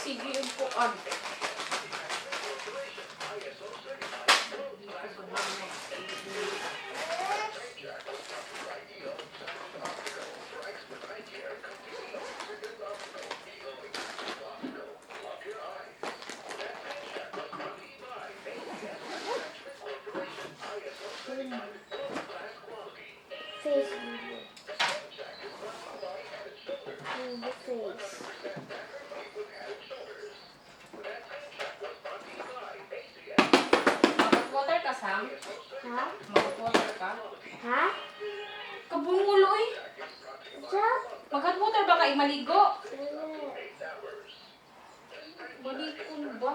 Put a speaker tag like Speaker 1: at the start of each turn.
Speaker 1: Sige yung kuan.
Speaker 2: Face video. The face.
Speaker 1: Mag water ka, Sam?
Speaker 2: Ha?
Speaker 1: Mag water ka?
Speaker 2: Ha?
Speaker 1: Kabungulo eh.
Speaker 2: Sa?
Speaker 1: Mag hot water ba ka maligo?
Speaker 2: Wala.
Speaker 1: Malikon ba?